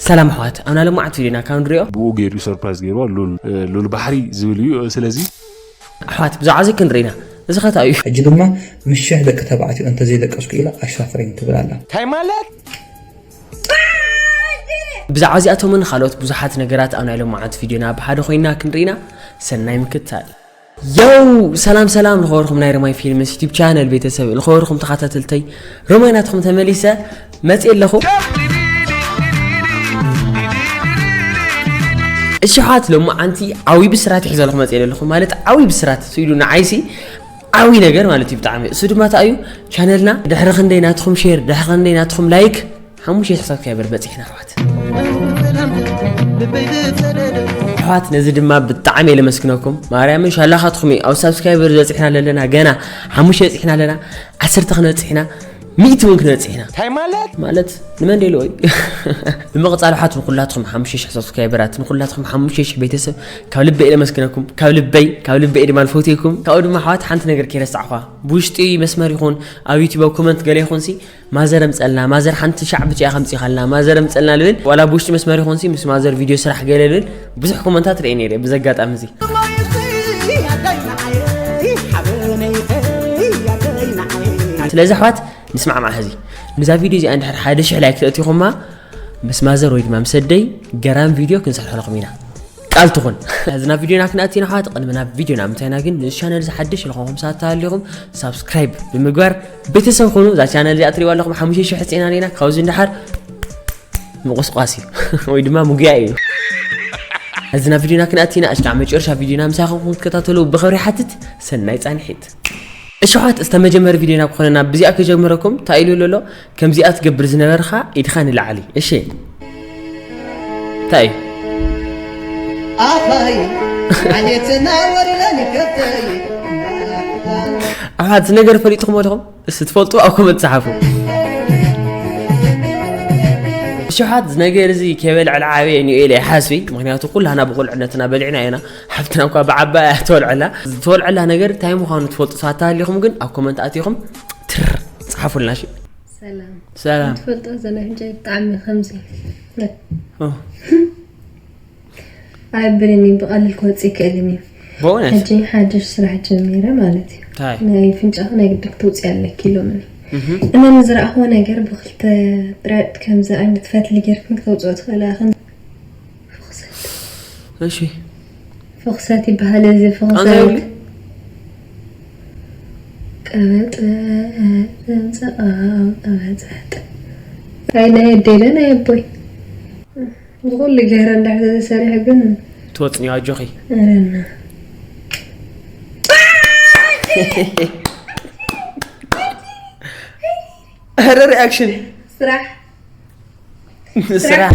ሰላም ኣሕዋት፣ ኣብና ሎማዓንቲ ቪድዮና ካብ ንሪኦ ብኡ ገይሩ ሰርፕራይዝ ገይርዋ ሉል እ፣ ሉል ባሕሪ ዝብል እዩ። ስለዚ ኣሕዋት፣ ብዛዕባ እዚ ክንርኢ ኢና። እዚ ኸታ እዩ። ሕጂ ድማ ምስ ሽሕ ደቂ ተባዕትዮ እንተዘይደቀስኩ ኢላ ኣሻፍረኝ ትብል ኣላ። እንታይ ማለት? ብዛዕባ እዚኣቶምን ካልኦት ብዙሓት ነገራት ኣብ ናይ ሎማዓንቲ ቪድዮና ብሓደ ኮይና ክንርኢና። ሰናይ ምክትታል። የው ሰላም ሰላም፣ ንኸበርኩም ናይ ሮማይ ፊልምስ ዩቲብ ቻነል ቤተሰብ፣ ንኸበርኩም ተኸታተልተይ፣ ሮማይ ናትኩም ተመሊሰ መፅእ ኣለኹ። እሺ ኣሕዋት፣ ሎማዓንቲ ዓብዪ ብስራት ይሕዘልኩም መፅእ ኣለኹ። ማለት ዓብዪ ብስራት ስኢሉ ንዓይሲ ዓብዪ ነገር ማለት እዩ ብጣዕሚ። እሱ ድማ እንታይ እዩ? ቻነልና ድሕሪ ክንደይ ናትኹም ሼር፣ ድሕሪ ክንደይ ናትኹም ላይክ ሓሙሽተ ሽሕ ሳብስክራይበር በፂሕና ኣሕዋት። ኣሕዋት፣ ነዚ ድማ ብጣዕሚ እየ ለመስግነኩም። ማርያምን ሻላኻትኩም እዩ። ኣብ ሳብስክራይበር ዝበፂሕና ኣለና፣ ገና ሓሙሽተ በፂሕና ኣለና፣ ዓሰርተ ክንበፅሕ ኢና፣ ሚእቲ እውን ክንበፅሕ ኢና። እንታይ ማለት? ማለት ንመን ደልዎ እዩ? ብምቕፃል ኣሕዋት፣ ንኩላትኩም ሓሙሽተ ሽሕ ሳብስክራይበራት፣ ንኩላትኩም ሓሙሽተ ሽሕ ቤተሰብ ካብ ልበይ እየ ለመስግነኩም። ካብ ልበይ፣ ካብ ልበይ ድማ ልፈትየኩም። ካብኡ ድማ ኣሕዋት፣ ሓንቲ ነገር ከይረሳዕኳ፣ ብውሽጢ መስመር ይኹን ኣብ ዩቲዩብ ኣብ ኮመንት ገለ ይኹንሲ፣ ማዘር ኣምፀልና፣ ማዘር ሓንቲ ሻዕ ብቻ ከምፂኻልና፣ ማዘር ኣምፀልና ልብል፣ ዋላ ብውሽጢ መስመር ይኹንሲ ምስ ማዘር ቪድዮ ስራሕ ገለ ልብል ብዙሕ ኮመንታት ርእየ ነይረ። ብዚ ኣጋጣሚ እዚ ስለዚ ኣሕዋት፣ ንስማዕማዕ። ሕዚ ንዛ ቪድዮ እዚኣ እንድሕር ሓደ ሽሕ ላይክ ተእቲኹማ፣ ምስ ማዘር ወይ ድማ ምስ ኣደይ ገራሚ ቪድዮ ክንሰርሐልኩም ኢና። ቃል ትኹን። ሕዚ ናብ ቪድዮና ክንኣቲ ኢና ኣሕዋት። ቅድሚ ናብ ቪድዮና ምንታይና ግን ንዚ ቻነል እዚ ሓድሽ ዝኾንኩም ሰባት ተሃሊኹም ሳብስክራይብ ብምግባር ቤተሰብ ኩኑ። እዛ ቻነል እዚኣ ትሪእዋ ኣለኹም ሓሙሽተ ሽሕ ፅና ኔና ካብዚ እንድሓር ምቁስቋስ እዩ ወይ ድማ ምጉያ እዩ። ሕዚ ናብ ቪድዮና ክንኣቲ ኢና። እስካዕ መጨረሻ ቪድዮና ምሳኹም ክትከታተሉ ብኽብሪ ሓትት። ሰናይ ፃንሒት። እሺ ኣሕዋት፣ እስተ መጀመሪ ቪድዮና ክኾነና ብዚኣ ክጀምረኩም። እንታይ ኢሉ ኣሎ? ከምዚኣ ትገብር ዝነበርኻ ኢድኻ ንላዕሊ። እሺ። እንታይ እዩ? ኣባይ ዓሌትና ወሪረን ከብተይ ኣሓት እዚ ነገር ፈሊጥኹም ኣለኹም? እስ ትፈልጡ ኣብ ኮመንት ጸሓፉ። እሺ ኣሓት እዚ ነገር እዚ ከይበልዐ ዓብየ ኒኤል ኣይሓስቢ። ምክንያቱ ኩላና ብቁልዕነትና በሊዕና ኢና። ሓፍትና እኳ ብዓባያ ትበልዐላ። ዝተበልዐላ ነገር እንታይ ምዃኑ ትፈልጡ ሰባት ተሃሊኹም ግን ኣብ ኮመንት ኣቲኹም ትር ጸሓፉልና። እሺ። ሰላም። ሰላም። ትፈልጦ ዘና ፍንጫይ ብጣዕሚ ከምዚ ኦ። ኣይብልን እዩ፣ ብቐሊል ክወፅእ ይክእልን እዩ። በእውነት? ሕጂ ሓድሽ ስራሕ ጀሚረ ማለት እዩ። እንታይ? ናይ ፍንጫኺ ናይ ግድን ክትውፅኢ ኣለኪ ኢሎምኒ። እህ። እነ ንዝረኣኽዎ ነገር ብክልተ ጥራይ ከምዚ ዓይነት ፈትሊ ጌርክን ክተውፅኦ ትኽእላ ኢኽን። ፍኽሰት። እሺ። ፍኽሰት ይበሃል እዚ ፍኽሰት። ኣንታ ይብሉ? ቀበጥ ዘምፀኣ ቀበፀጥ። ኣይ ናይ ኣደይ ዶ ናይ ኣቦይ? ንኹሉ ገይረ እንድሕር ተሰሪሑ ግን ትወፅኒ ኣጆኺ። ኣረና። ኧረ ሪኣክሽን። ስራሕ። ስራሕ።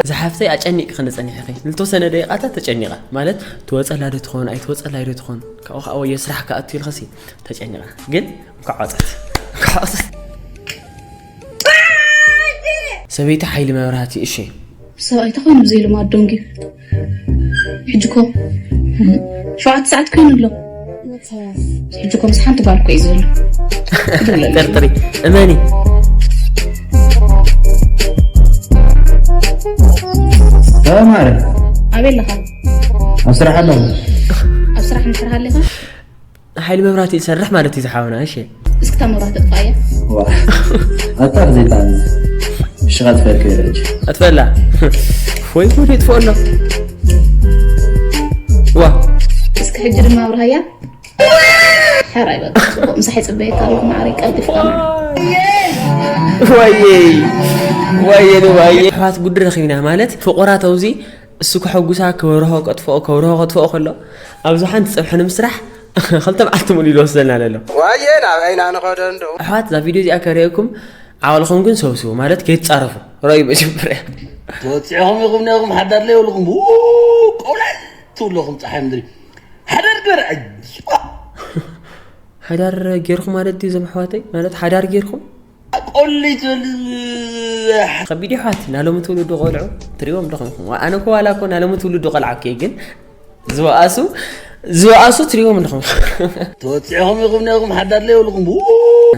ዝሓፍተይ ኣጨኒቂ ክንፀኒሕኺ ንልተወሰነ ደቂቃታት ተጨኒቓ። ማለት ትወፀላ ዶ ትኾን ኣይትወፀላይ ዶ ትኾን? ካብኡ ከዓ ወዮ ስራሕ ክኣቱ ኢልኸሲ ተጨኒቓ። ግን እንኳዕ ወፀት። እንኳዕ ወፀት። ሰበይቲ ሓይሊ መብራህቲ። እሺ። ሰብኣይ ተኾይኑ ብዘይ ልማድ ደንጉዩ። ሕጂ እኮ ሸውዓተ ሰዓት ኮይኑ ኣሎ። ሕጂ እኮ ምስ ሓንቲ ጓል እኮ እዩ ዘሎ። ጠርጥሪ፣ እመኒ። ተማረ። ኣበይ ኣለኻ? ኣብ ስራሕ ኣለኹ። ኣብ ስራሕ እንድሕር ሃሊኻ? ሓይሊ መብራህቲ ዝሰርሕ ማለት እዩ ዝሓውና። እሺ። እስኪ እታ መብራህቲ ኣጥፋእያ። ዋ። ኣታ ዘይጣዕም። ሽኻ ትፈርክ ይረጅ። ኣጥፈላ። ወይ ጉድ ይጥፍኦ ኣሎ። ዋ። እስኪ ሕጂ ድማ ኣብርሃያ። ሕራይ በቃ። ጽቡቕ ምሳሕ ይጽበየካ ኣለኹ ማዕረይ ቀልጢፍካ። ወይይ። ወይይ ወይይ። ኣሕዋት ጉድ ረኺብና ማለት ፍቑራት ኣብዚ እሱ ከሐጉሳ ከብርሆ ከጥፍኦ ከብርሆ ከጥፍኦ ከሎ ኣብዚ ሓንቲ ጸብሒ ንምስራሕ ክልተ መዓልቲ ሙሉ ኢሉ ወስደልና ዘሎ። ዋየ ናበይና ንኸዶ እንዶ። ኣሕዋት እዛ ቪድዮ እዚኣ ከርእየኩም ዓቕልኹም ግን ሰብስቡ ማለት ከይትጻረፉ ረኣዩ መጀመርያ። ተወጺዕኹም ኢኹም ነይኹም ሓዳር ለይብልኹም ው ቆውላል ትብለኹም ጸሓይ ምድሪ ሓዳር ገር ኣጅዋ። ሓዳር ጌርኹም ማለት ድዩ እዞም ኣሕዋተይ ማለት ሓዳር ጌርኩም? ቆሊ ትብል ከቢድ ይሓት ናሎም ትውልዱ ቆልዑ ትሪዎም ዶ ኾንኩም? ኣነ እኮ ዋላ እኮ ናሎም ትውልዱ ቆልዓ እኮ ግን ዝበኣሱ ዝበኣሱ ትሪዎም ዶ ኾንኩም? ተወፂዕኹም ኢኹም ነይኹም ሓዳር ለይብልኹም።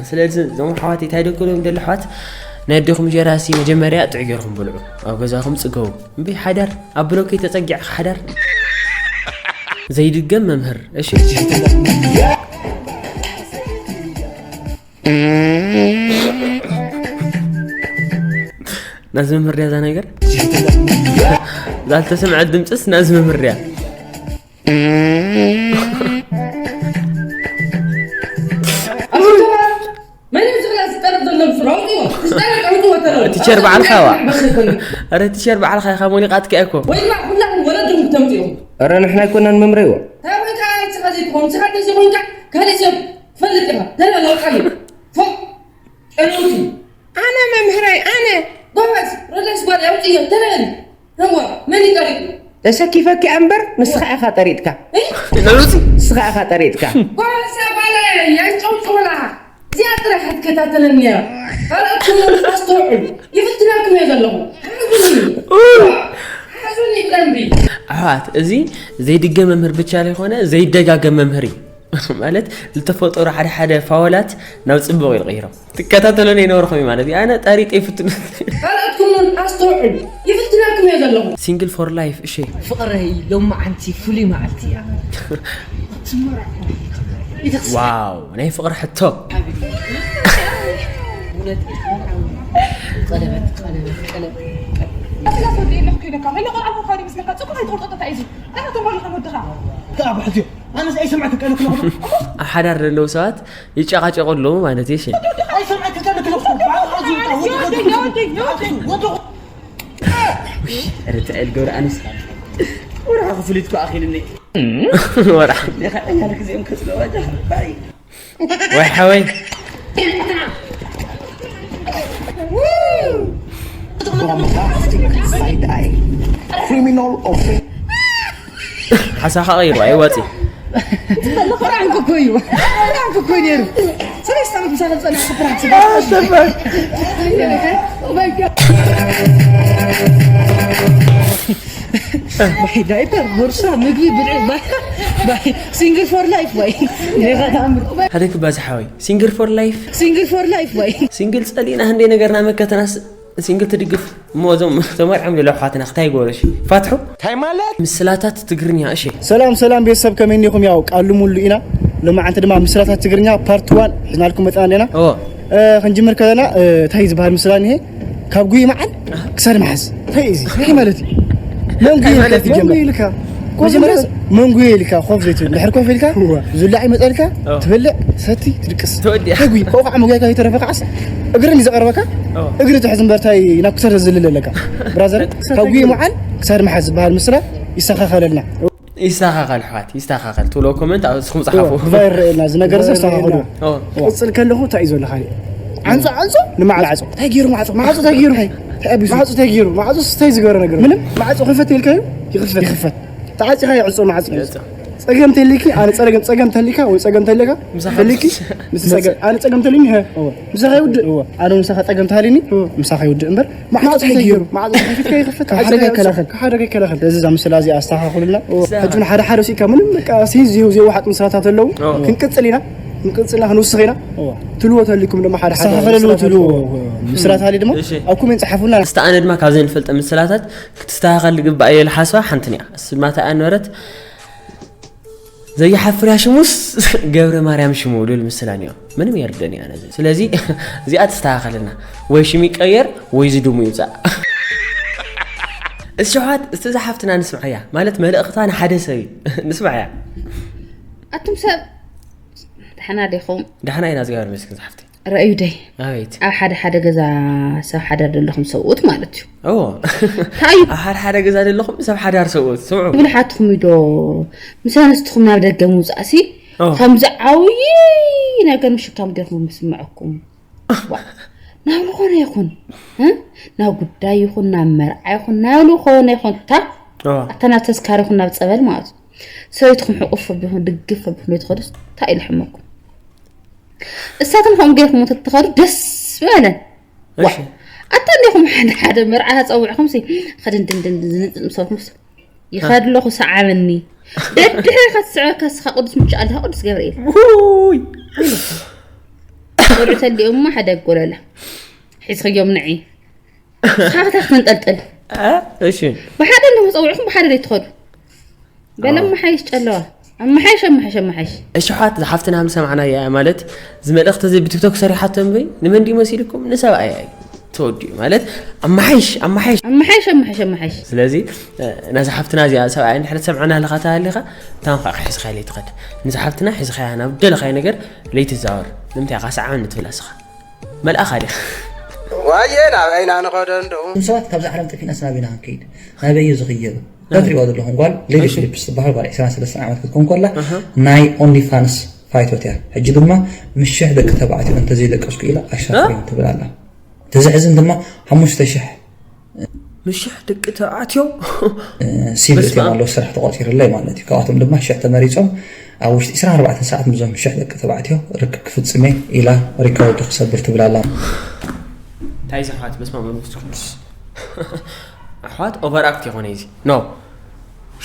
ስለዚ እዞም ኣሕዋት እንታይ ደክሎም ደሎ ኣሕዋት ናይ ኣዴኹም እንጀራ ሲ መጀመርያ ጥዑይ ጌርኩም ብልዑ፣ ኣብ ገዛኹም ጽገቡ። እምበይ ሓዳር ኣብ ብሎኬት ተጸጊዕካ ሓዳር። ዘይድገም መምህር። እሺ። ናዝ መምህር ድያ እዛ ነገር? ዛልተሰምዐት ድምፅስ ናዝ መምህር ድያ? መን እዩ ዝብላ ዝጠርፍ ዘሎ ብስሩ ኣውፅዎ። ዝጠርፍ ኣውፅዎ ተለው። ቲቸር በዓልካ ዋ። ኣረ ቲቸር በዓልካ ኢኻ ሞሊቓትካ እኮ። ወይ ድማ ኩላኹም ወለድኹም ክተምፅኡ። ኣረ ንሕና ኣይኮናን መምረይዎ። እንታይ ኮይንካ ንስኻ ዘይትኾን ንስኻ እንተዘይኮይንካ ካልእ ሰብ ትፈልጥ ኢኻ። ተላ ለውጣ እዩ። ፎ ቀለውቲ። ኣነ መምህረይ ኣነ። ጎበዝ ረዳስ ጓል ኣውፅዮ ተለበል። እዋ መን ይጠሪቁ? ተሰኪፈኪ እምበር ንስኻ ኢኻ ጠሪጥካ። ንሉፂ ንስኻ ኢኻ ጠሪጥካ። ጓሳ ጓለ ያጨውጭውላ እዚኣ ጥራሕ ክትከታተለኒ እያ። ካልኦትኩም እውን ኣስተውዕሉ። ይፍትነኩም እየ ዘለኹ። ሓዙኒ። ሓዙኒ ብደንቢ። ኣሕዋት እዚ ዘይድገም መምህር ብቻ ዘይኮነ ዘይደጋገም መምህር እዩ። ማለት ዝተፈጠሩ ሓደ ሓደ ፋወላት ናብ ፅቡቕ ይቕይሮ። ትከታተሎ ነይነበርኹም እዩ ማለት እዩ። ኣነ ጠሪጠ ይፍትኑ። ካልኦትኩም እውን ኣስተውዕሉ። ይፍትነኩም እየ ዘለኹ። ሲንግል ፎር ላይፍ እሺ። ፍቕረይ ሎማዓንቲ ፍሉይ መዓልቲ እያ። ዋው ናይ ፍቕሪ ሕቶ። ቀለበት ቀለበት ቀለበት ኣብ ሓዳር ዘለዉ ሰባት ይጨቃጨቁ ኣለዉ ማለት እዩ። ርትዕል ገብረ ኣንስ ወርሓ ክፍሊት እኮ ኣኺልኒ። ወርሓ ዲኻ እኛ ንግዜኦም ከጽለዋ ጃ ባይ ወይ ሓወይ Bombastic side eye. Criminal offense. ሓሳኻ ቀይሩ ኣይዋፂ ቁርኣን እኮ እዩ ቁርኣን እኮ ነይሩ ሰለስተ ዓመት ምሳኻ ዝፀንሐ ቁርኣን ባይ ዳይፐር ቦርሳ ምግቢ ብልዒ ባይ ሲንግል ፎር ላይፍ ባይ ኔኻ ተኣምር ሓደ ክባዚ ሓወይ ሲንግል ፎር ላይፍ ሲንግል ፎር ላይፍ ባይ ሲንግል ፀሊእና ህንደ ነገርና መከተናስ ሲንግል ትድግፍ እሞ እዞም ተመርዖም ዘለዉ ኣሕዋትና ክታይ ይገብሩ እሺ ፋትሑ እንታይ ማለት ምስላታት ትግርኛ እሺ ሰላም ሰላም ቤተሰብ ከመይ እኒኹም ያው ቃሉ ሙሉ ኢና ሎማዓንቲ ድማ ምስላታት ትግርኛ ፓርት ዋን ሒዝናልኩም መፅና ኣለና ኦ ክንጅምር ከለና እንታይ ዝበሃል ምስላ እኒሄ ካብ ጉይ መዓል ክሳድ መሓዝ እንታይ እዩ እዚ እንታይ ማለት እዩ መን ጉይ ኢልካ ትጀምር ኢልካ መጀመርያ መን ጉይ ኢልካ ኮፍ ዘይትብል ድሕር ኮፍ ኢልካ ዝላዕ ይመፀልካ ትበልዕ ሰቲ ትድቅስ ተወዲኣ። ተጉይ ከኡ ከዓ መጉያካ ይተረፈ ከዓስ እግርን እዩ ዘቐርበካ እግሪ ትሕዝ እምበርታይ ናብ ክሳድ ዝልል ኣለካ ብራዘር ካብ ጉይ መዓል ክሳድ መሓዝ ዝበሃል ምስላ ይሰኻኸለልና ይስተኻኸል ኣሕዋት ይስተኻኸል ትብሎ ኮመንት ኣብ እስኹም ጸሓፉ። ብቫይር ረኤና እዚ ነገር እዚ ኣስተኻኽሉ። ኦ። ቅጽል ከለኹ እንታይ እዩ ዘሎ ካሊእ? ዓንጾ ዓንጾ ንማዕጾ እንታይ ገይሩ ማዕጾ ማዕጾ እንታይ ገይሩ እንታይ ኣቢሱ ማዕጾ እንታይ ገይሩ ማዕጾ እንታይ ዝገበረ ነገር ምንም ማዕጾ ክፈት ኢልካዩ ይኽፈት ይኽፈት ተዓጺኻ ይዕጾ ማዕጾ እዩ። ጸገም ተሊኪ ኣነ ጸገም ጸገም ተሊካ ወይ ጸገም ተሊካ ተሊኪ ምስ ጸገም ኣነ ጸገም ተሊኒ ሀ ምሳኻ ይውድእ ኣነ ምሳኻ ጸገም ተሃሊኒ ምሳኻ ይውድእ እምበር ማዕጾ እንታይ ገይሩ ማዕጾ ከፊትካ ይኽፈት ካብ ሓደጋ ይከላኸል ካብ ሓደጋ ይከላኸል እዚ እዛ ምስላ እዚኣ ኣስተኻኽሉልና ሕጂ እውን ሓደ ሓደ ሲካ ምንም በቃ ሴንስ ዝህቡ ዘይወሓጥ ምስላታት ኣለዉ ክንቅጽል ኢና ክንቅጽልና ክንውስኽ ኢና ትልዎ ተሊኩም ድማ ሓደ ሓደ ኣስተኻኸለሉ ምስላታት ትልዎ ኣለዉ። ምስላት ሃሊ ድማ እሺ። ኣብ ኮሜንት ጸሓፉልና እስቲ ኣነ ድማ ካብዘን ዝፈልጠ ምስላታት ክትስተኻኸል ዝግባእ እየ ኢለ ሓስባ ሓንቲ እያ እሱ ድማ እንታይ እያ ነበረት ዘይሓፍር እያ ሽሙስ ገብረ ማርያም ሽሙ ልብል ምስላ እኒኦ ምንም የርደን እያ ነዚ ስለዚ እዚኣ ትስተኻኸልና ወይ ሽም ይቀየር ወይ ዝድሙ ይውፃእ እሺ ኣሕዋት እስቲ እዛ ሓፍትና ንስምዓያ ማለት መልእኽታ ንሓደ ሰብ እዩ ንስምዓያ ኣቱም ሰብ ደሓና ዲኹም ደሓና ኢና እግዚኣብሔር ይመስገን ዝሓፍተይ ረእዩ ደይ ኣቤት ኣብ ሓደ ሓደ ገዛ ሰብ ሓዳር ዘለኹም ሰብኡት ማለት እዩ ኦ እንታይ እዩ ኣብ ሓደ ሓደ ገዛ ዘለኹም ሰብ ሓዳር ሰብኡት ስምዑ ይብል ሓትኹም እዩ ዶ ምስ ኣንስትኹም ናብ ደገ ምውፃእሲ ኦ። ከምዚ ዓብዪ ነገር ምሽካም ገርኩም ምስምዐኩም ዋ፣ ናብ ዝኾነ ይኹን እ? ናብ ጉዳይ ይኹን ናብ መርዓ ይኹን ናብ ዝኾነ ይኹን ታ ኦ። ኣታ ናብ ተስካር ይኹን ናብ ፀበል ማለት እዩ ሰበይትኹም ሕቁፍ ኣቢኹም ድግፍ ኣቢኹም ዘይትኸዱስ እንታይ ኢሉ ሕመኩም እሳቶም ከምኡ ገይርኩም እንተትኸዱ ደስ ምበለን እሺ ኣታ እንዲኹም ሓደ ሓደ መርዓ ተፀውዕኹም ሲ ኸድንድንድን ዝንፅል ምሰልኩምስ ይኸድ ኣለኹ ሰዓበኒ ደድሕሪኻ ትስዕበካ እስኻ ቅዱስ ምቻ ኣለኻ ቅዱስ ገብርኤል ውይ ቆልዑ ተሊኦምማ ሓደ ጎለላ ሒዝኽዮም ንዒ። ንስኻ ክትንጠልጥል። እ፣ እሺ። ብሓደ እንዲኹም ጸዊዕኹም ብሓደ ዘይትኸዱ። በለ ኣመሓይሽ ጨለዋ። ኣመሓይሽ፣ ኣመሓይሽ፣ ኣመሓይሽ። እሺ፣ ሓት ዝሓፍትና ምስ ሰማዕናያ ማለት፣ እዚ መልእኽቲ እዚ ብቲክቶክ ሰሪሓቶ እምበይ፣ ንመን ድዩ መሲልኩም? ንሰብኣይ እዩ ተወዲኡ ማለት፣ ኣመሓይሽ፣ ኣመሓይሽ። ኣመሓይሽ፣ ኣመሓይሽ፣ ኣመሓይሽ። ስለዚ፣ እ፣ ናዛ ሓፍትና እዚኣ ሰብኣይ እንድሕር ትሰምዓና ኣለኻ ተሃሊኻ፣ እታ ንኻዕ ሒዝኻያ ለይትኸድ። ንዛ ሓፍትና ሒዝኻያ ናብ ደለኻዮ ነገር ለይትዛወር። ንምንታይ ኢኻ ሰዓን እትብላ ንስኻ? መልኣኻ ዲኻ? ዋየ ናበይና ንኸዶ እንደው እቶም ሰባት ካብዛ ዓለም ጠፊእናስ ናበይና ክንከይድ? ናበይ እዩ ዝኽየዱ? እዛ ትሪእዋ ዘለኹም ጓል ሌዲ እሺ። ፊሊፕስ ትበሃል ጓል ዕስራን ሰለስተን ዓመት ክትኮን ከላ ኣሃ። ናይ ኦንሊ ፋንስ ፋይቶት እያ። ሕጂ ድማ ምስ ሽሕ ደቂ ተባዕትዮ እንተዘይደቀስኩ ኢላ ኣሻፍሪን ትብል ኣላ። እቲ ዘሕዝን ድማ ሓሙሽተ ሽሕ ምሽሕ ደቂ ተባዕትዮ ሲል በስመ እትዮም ኣብ። ኣለዉ ስራሕ ተቆፂሩለይ ማለት እዩ። ካብኣቶም ድማ ሽሕ ተመሪፆም ኣብ ውሽጢ ዕስራን ኣርባዕተን ሰዓት ምስዞም ሽሕ ደቂ ተባዕትዮ ርክብ ክፍፅም እየ ኢላ ሪከርድ ክሰብር ትብል ኣላ። እንታይ እዚ ኣሕዋት በስመ ኣብ መንፈስ ቅዱስ ኣሕዋት ኦቨር ኣክት የኾነ እዚ ኖ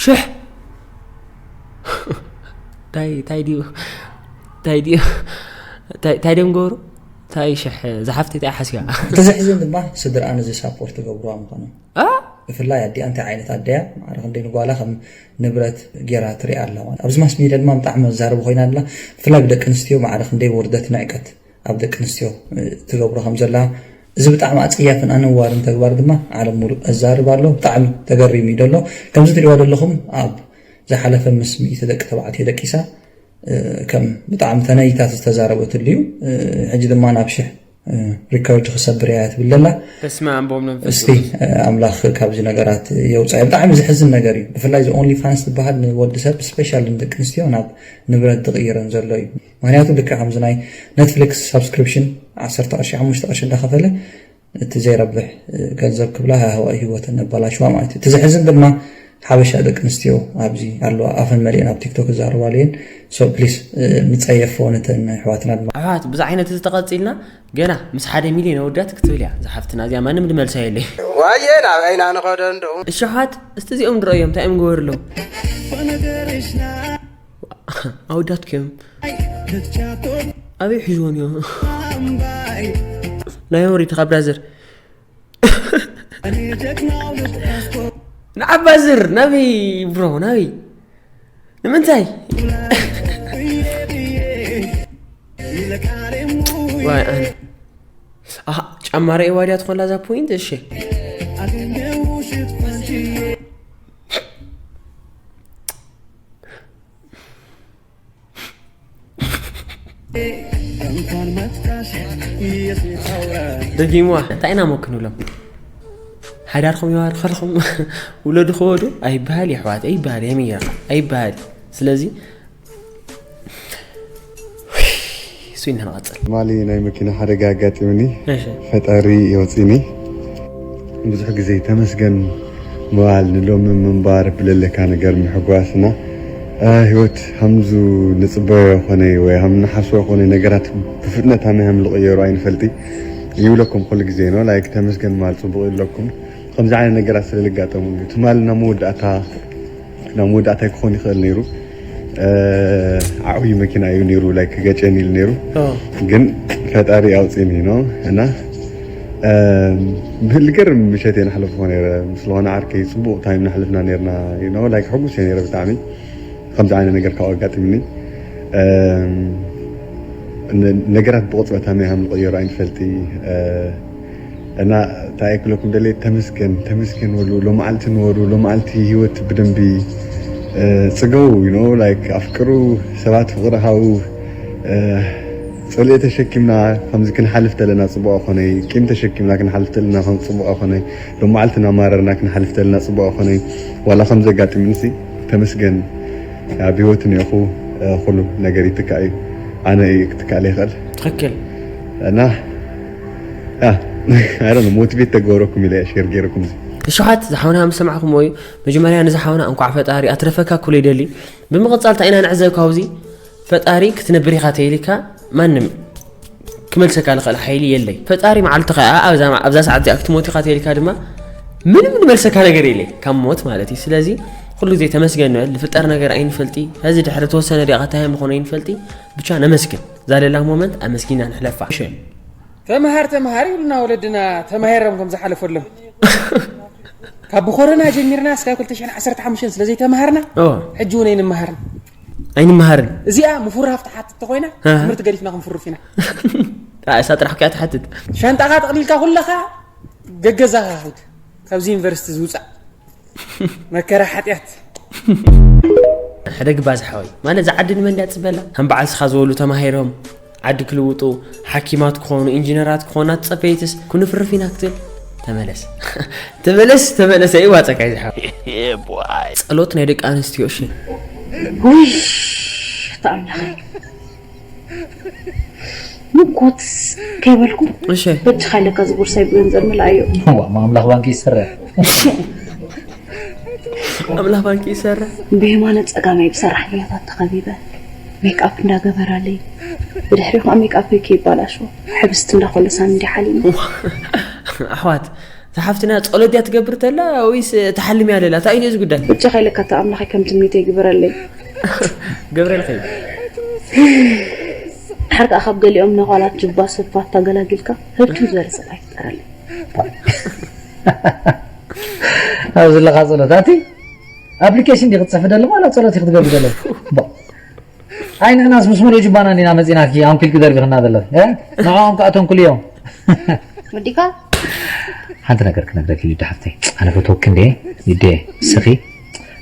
ሽሕ እንታይ እንታይ ድዩ እንታይ ድዩ እንታይ እንታይ ድዮም ገበሩ እንታይ ሽሕ ዝሓፍቲ እንታይ ሓስያ እቲ ዘሕዝን ድማ ስድርኣን እዚ ሳፖርት ትገብርዋ ምዃኖም። ብፍላይ ኣዲኣ እንታይ ዓይነት ኣደያ ማዕረ ክንደይ ንጓላ ከም ንብረት ጌራ ትሪኣ ኣላ ማለት ኣብዚ ማስ ሚድያ ድማ ብጣዕሚ መዛረቢ ኮይና ኣላ። ብፍላይ ብደቂ ኣንስትዮ ማዕረ ክንደይ ውርደት ንዕቀት ኣብ ደቂ ኣንስትዮ ትገብሮ ከም ዘላ እዚ ብጣዕሚ ኣፀያፍን ኣነዋርን ተግባር ድማ ዓለም ሙሉእ ኣዛርብ ኣሎ። ብጣዕሚ ተገሪሙ እዩ ዘሎ። ከምዚ ትሪእዋ ዘለኹም ኣብ ዝሓለፈ ምስ ሚእቲ ደቂ ተባዕትዮ ደቂሳ ከም ብጣዕሚ ተነይታ ዝተዛረበትሉ እዩ። ሕጂ ድማ ናብ ሽሕ ሪከርድ ክሰብር እያ ትብል ዘላ። በስመ ኣብ ወወልድ ወመንፈስ እስቲ ኣምላኽ ካብዚ ነገራት የውፃእ። ብጣዕሚ ዘሕዝን ነገር እዩ። ብፍላይ እዚ ኦንሊ ፋንስ ዝበሃል ንወዲ ሰብ ስፔሻል ንደቂ ኣንስትዮ ናብ ንብረት ዝቕይረን ዘሎ እዩ። ምክንያቱ ልክዕ ከምዚ ናይ ኔትፍሊክስ ሳብስክሪፕሽን ዓሰርተ ቅርሺ ሓሙሽተ ቅርሺ እንዳኸፈለ እቲ ዘይረብሕ ገንዘብ ክብላ ሃዋይ ህይወተን ነባላሽዋ ማለት እዩ። እቲ ዘሕዝን ድማ ሓበሻ ደቂ ኣንስትዮ ኣብዚ ኣለዋ ኣፈን መሊአን ኣብ ቲክቶክ ይዛረባሉ እየን። ሶ ፕሊስ ንፀየፎ ነተን ኣሕዋትና ድማ ኣሕዋት ብዛ ዓይነት እዚ ተቐፂልና ገና ምስ ሓደ ሚልዮን ኣወዳት ክትብል እያ ዝሓፍትና እዚኣ ማንም ድመልሳ የለይ ዋየ ናበይና ንኸዶ እንደው እሽሓት እስቲ እዚኦም ንረእዮም እንታይ እዮም ገበሩ ኣለዉ ኣወዳት እዮም ኣበይ ሒዝዎም እዮም ናይ ወሪትኻ ብራዘር ንዓባዝር ናበይ ብሮ ናበይ ንምንታይ ዋይ ኣነ ኣሃ ጫማ ርእዋ ድያ ትኾንላ እዛ ፖይንት እሺ ደጊምዋ እንታይ ኢና ሞ ክንብሎም ሓዳርኩም ይባርኸልኩም ውለዱ ክወዱ ኣይበሃል የሕዋት ኣይበሃል የምየኻ ኣይበሃል ስለዚ እሱ ኢና ንቐፅል ማሊ ናይ መኪና ሓደጋ ኣጋጢምኒ እሺ ፈጣሪ የውፅኒ ብዙሕ ግዜ ተመስገን ምባል ንሎሚ ምንባር ብለለካ ነገር ምሕጓስና እ፣ ህይወት ሃምዙ ንፅበዮ ኮነ ወይ ሃም ንሓስቦ ኮነ ነገራት ብፍጥነት ሃመይ ሃም ልቕየሩ ኣይንፈልጢ ይብለኩም ኩሉ ግዜ ነው ላይክ ተመስገን ምባል ፅቡቅ ይብለኩም ከምዚ ዓይነት ነገራት ስለ ልጋጠሙ እዩ ትማል ናብ መወዳእታ ናብ መወዳእታይ ክኾን ይኽእል ነይሩ ዓብዪ መኪና እዩ ነይሩ ላይ ክገጨን ኢሉ ነይሩ ግን ፈጣሪ ኣውፅኒ ነው እና ብልገርም ምሸት የናሕለፎ ነረ ምስ ዝኾነ ዓርከይ ፅቡቅ ታይም ናሕልፍና ነርና ነው ላይ ሕጉስ እየ ነረ ብጣዕሚ ከምዚ ዓይነት ነገር ካብ ኣጋጢምኒ ነገራት ብቕፅበት ኣመይ ሃም ዝቕየሩ ኣይንፈልጢ እና እንታይ ክለኩም ደለ ተመስገን ተመስገን ወሉ ሎመዓልቲ ንወሩ ሎመዓልቲ ህይወት ብደንቢ ፅገቡ you know like ኣፍቅሩ ሰባት ፍቅሪ ሃቡ ፅልኢ ተሸኪምና ከምዚ ክንሓልፍ ተለና ፅቡቅ ኮነይ ቂም ተሸኪምና ክንሓልፍ ተለና ከም ፅቡቅ ኮነይ ሎመዓልቲ እናማረርና ክንሓልፍ ተለና ፅቡቅ ኮነይ ዋላ ከም ዘጋጥምንሲ ተመስገን ኣብ ህይወት እኒኦኹ ኩሉ ነገር ይትካእ እዩ ኣነ እዩ ክትካእ ይኽእል ትክክል እና ሞቲቬት ተገበረኩም ኢለ ሸር ገይረኩም እዚ እሽሓት ዝሓውና ምስ ሰማዕኩምዎ እዩ መጀመርያ ንዝሓውና እንኳዕ ፈጣሪ ኣትረፈካ ክብሎ ይደሊ ብምቕፃል እንታይ ኢና ንዕዘብ ካብዚ ፈጣሪ ክትነብር ኢኻ ተይልካ ማንም ክመልሰካ ዝኽእል ሓይሊ የለይ ፈጣሪ መዓልቲ ከዓ ኣብዛ ሰዓት እዚኣ ክትሞት ኢኻ ተይልካ ድማ ምንም ንመልሰካ ነገር የለ ካብ ሞት ማለት እዩ ስለዚ ኩሉ ግዜ ተመስገን ንበል ዝፍጠር ነገር ኣይንፈልጢ ሕዚ ድሕሪ ተወሰነ ደቂቃ እንታይ ምኾነ ኣይንፈልጢ ብቻ ነመስግን እዛ ደላ ሞመንት ኣመስጊና ንሕለፋ ተምሃር ተምሃር ይብሉና ወለድና፣ ተማሂሮም ከም ዝሓለፈሎም። ካብ ብኮሮና ጀሚርና እስካብ ክልተ ሽሕን ዓሰርተ ሓሙሽተን ስለ ዘይተምሃርና፣ ኦ ሕጂ እውን ኣይንምሃርን። ኣይንምሃርን። እዚኣ ምፉራፍ ትሓትት ተኮይና ኣሃ። ትምህርቲ ገዲፍና ክንፍርፍ ኢና። እሳ ጥራሕ እኮ እያ ትሓትት። ሻንጣኻ ጠቕሊልካ ኩለኻ ገገዛኻ ኹድ፣ ካብዚ ዩኒቨርሲቲ ዝውፃእ መከራ ሓጢኣት። ሕደግ ባዝ ሓወይ፣ ማለት እዛ ዓዲ ንመን ድያ ትፅበላ? ከም በዓል ስኻ ዝበሉ ተማሂሮም ዓዲ ክልውጡ፣ ሓኪማት ክኾኑ፣ ኢንጂነራት ክኾኑ እናተፀበይትስ ክንፍርፍ ኢና ክትብል? ተመለስ። ተመለስ ተመለስ፣ ኣይዋፀካ እዩ ዝሓወይ። ጸሎት ናይ ደቂ ኣንስትዮ እሺ። ውይ ተኣምላኸ፣ ምኮትስ ከይበልኩ እሺ። በጅኻ ኢለካ ዝቦርሳይ ብገንዘብ ምልኣዮ። ዋ ማምላኽ ባንኪ ይሰርሕ። ኣምላኽ ባንኪ ይሰርሕ። ብየማነ ጸጋማይ ብሰራሕተኛታት ተኸቢበ፣ ሜክኣፕ እንዳገበራለይ፣ ብድሕሪ ከዓ ሜክኣፕ ከይባላሾ ሕብስቲ እንዳኮለሳን እንዲሓሊሙ። ኣሕዋት፣ እዛ ሓፍትና ጸሎት ድያ ትገብር ተላ ወይስ ተሓልም እያ ለላ? እንታይ እዩ እዚ ጉዳይ? በጃኻ ኢለካ እታ ኣምላኸይ ከም ትምኒተይ ግበረለይ። ገብረልከይ። ድሓር ከዓ ካብ ገሊኦም ነዃላት ጅባ ሰፋት ታገላጊልካ ህብትም ዝበለ ሰብ ኣይፍጠረለይ። ኣብ ዘለካ ጸሎት ኣቲ ኣፕሊኬሽን ዲ ክትጽሕፊ ደለኹ ዋላ ጸሎት ክትገብሪ ደለኹ? ኣይ ንሕናስ ምስ ሙሉእ ጅባና እንዲና መጺናኪ ኣንኩልኪ ደርቢኽና ዘለኺ። ንዕኦም ከዓ ተንኩልዮም። ወዲካ ሓንቲ ነገር ክነግረኪ ሊዱ ሓፍተይ፣ ኣነ ፈትወኪ እንዴ ሊዱ፣ ስኺ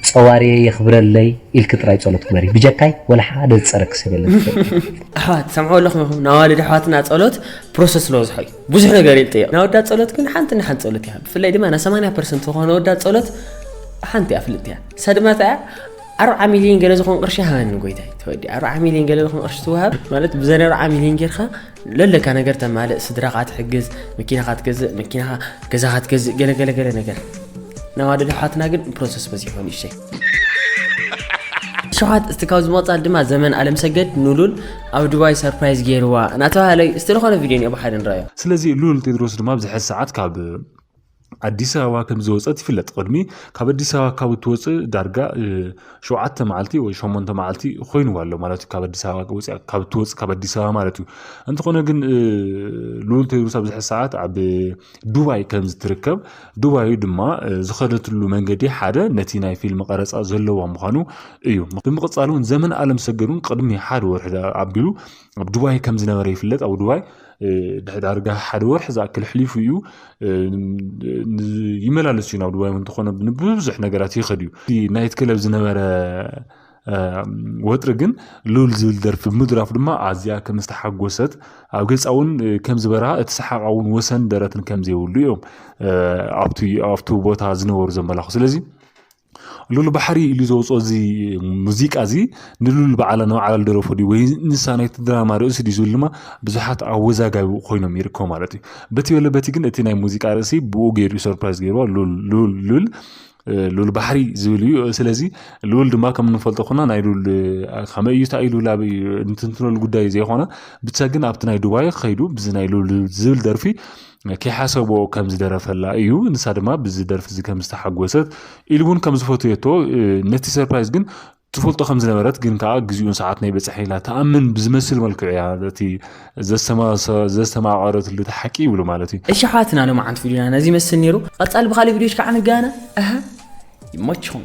ጸዋርየ የኽብረለይ ኢልኪ ጥራይ ጸሎት ግበሪ፣ ብጀካይ ወላ ሓደ ዝጸረኪ ሰብ የለን። ኣሕዋት ሰምዑ ኣለኹም ኢኹም። ንኣዋልድ ኣሕዋትና ጸሎት ፕሮሰስ ስለ ዝበዝሖ እዩ፣ ብዙሕ ነገር ይልጥዮ። ንኣወዳት ጸሎት ግን ሓንቲ ንሓንቲ ጸሎት እያ። ብፍላይ ድማ ና ሰማንያ ፐርሰንት ዝኾነ ኣወዳት ጸሎት ሓንቲ እያ ፍልጥቲ እያ። እሳ ድማ እንታይ እያ? ኣርብዓ ሚልዮን ገለ ዝኾን ቅርሺ ሃበኒ ጎይታይ፣ ተወዲ ኣርብዓ ሚልዮን ገለ ዝኾን ቅርሺ ትወሃብ ማለት ብዘን ኣርብዓ ሚልዮን ጌርካ ለለካ ነገር ተማልእ፣ ስድራኻ ትሕግዝ፣ መኪናኻ ትገዝእ፣ መኪናኻ ገዛኻ ትገዝእ፣ ገለ ገለ ገለ ነገር። ንኣዋልድ ኣሕዋትና ግን ፕሮሰስ በዚሑ ንእሽተይ። ሸውዓት እስቲ ካብ ዝመጻ ድማ ዘመን ኣለምሰገድ ንሉል ኣብ ዱባይ ሰርፕራይዝ ገይርዋ እናተባህለ እዩ። እስቲ ዝኾነ ቪድዮ እኒኦ ብሓደ ንረኣዮ። ስለዚ ሉል ቴድሮስ ድማ ኣብዚ ሕዚ ሰዓት ካብ ኣዲስ ኣበባ ከም ዝወፀት ይፍለጥ። ቅድሚ ካብ ኣዲስ ኣበባ ካብ እትወፅእ ዳርጋ እ፣ ሸውዓተ መዓልቲ ወይ ሸሞንተ መዓልቲ ኮይንዋ ኣሎ ማለት እዩ። ካብ ኣዲስ ኣበባ ወፂኣ ካብ እትወፅእ ካብ ኣዲስ ኣበባ ማለት እዩ። እንተኾነ ግን እ፣ ሉል ቴድሮስ ኣብዚ ሕዚ ሰዓት ኣብ ዱባይ ከም ዝትርከብ፣ ዱባይ ድማ እ፣ ዝኸደትሉ መንገዲ ሓደ ነቲ ናይ ፊልም ቀረፃ ዘለዋ ምዃኑ እዩ። ብምቕፃል እውን ዘመን ኣለምሰገድ እውን ቅድሚ ሓደ ወርሒ ኣቢሉ ኣብ ዱባይ ከም ዝነበረ ይፍለጥ። ኣብ ዱባይ እ፣ ድሕዳርጋ ሓደ ወርሒ ዝኣክል ኣሕሊፉ እዩ። እ፣ ን- ይመላለስ እዩ ናብ ዱባይ እውን እንተኾነ ንብዙሕ ነገራት ይኸድ እዩ። እቲ ናይት ክለብ ዝነበረ እ፣ ወጥሪ ግን ሉል ዝብል ደርፊ ብምድራፉ ድማ ኣዝያ ከም ዝተሓጎሰት፣ ኣብ ገፃ እውን እ፣ ከም ዝበርሃ፣ እቲ ሰሓቓ እውን ወሰን ደረትን ከም ዘይብሉ እዮም እ፣ ኣብቲ ኣብቲ ቦታ ዝነበሩ ዘመላኹ። ስለዚ ሉል ባሕሪ ኢሉ ዘውፅኦ እዚ ሙዚቃ እዚ ንሉል በዓላ ንባዕላ ዝደረፎ ድዩ ወይ ንሳ ናይቲ ድራማ ርእሲ ድዩ ዝብል ድማ ብዙሓት ኣወዛጋቢ ኮይኖም ይርከቡ ማለት እዩ። በቲ በለ በቲ ግን እቲ ናይ ሙዚቃ ርእሲ ብኡ ገይሩ ሰርፕራይዝ ገይርዋ ሉል ሉል ሉል እ፣ ሉል ባሕሪ ዝብል እዩ። ስለዚ ሉል ድማ ከም እንፈልጦ ኮና ናይ ሉል እ፣ ከመይ እዩ እንታይ እዩ ሉል ኣበይ እዩ እንትንትነሉ ጉዳይ ዘይኮነ፣ ብቻ ግን ኣብቲ ናይ ዱባይ ከይዱ ብዚ ናይ ሉል ዝብል ደርፊ ከይሓሰቦ ከም ዝደረፈላ እዩ። ንሳ ድማ ብዚ ደርፊ እዚ ከም ዝተሓጎሰት ኢሉ እውን ከም ዝፈትየቶ እ፣ ነቲ ሰርፕራይዝ ግን ትፈልጦ ከም ዝነበረት ግን ከዓ ግዜኡን ሰዓት ናይ በፅሐ ኢላ ተኣምን ብዝመስል መልክዑ እያ እቲ ዘስተማ- ዘስተማቐረትሉ እቲ ሓቂ ይብሉ ማለት እዩ። እሺ ኣሕዋትና ሎማዓንቲ ቪድዮና ነዚ ይመስል ነይሩ። ቀፃሊ ብኻሊእ ቪድዮች ከዓ ንጋና። ኣሃ ይመችኹም።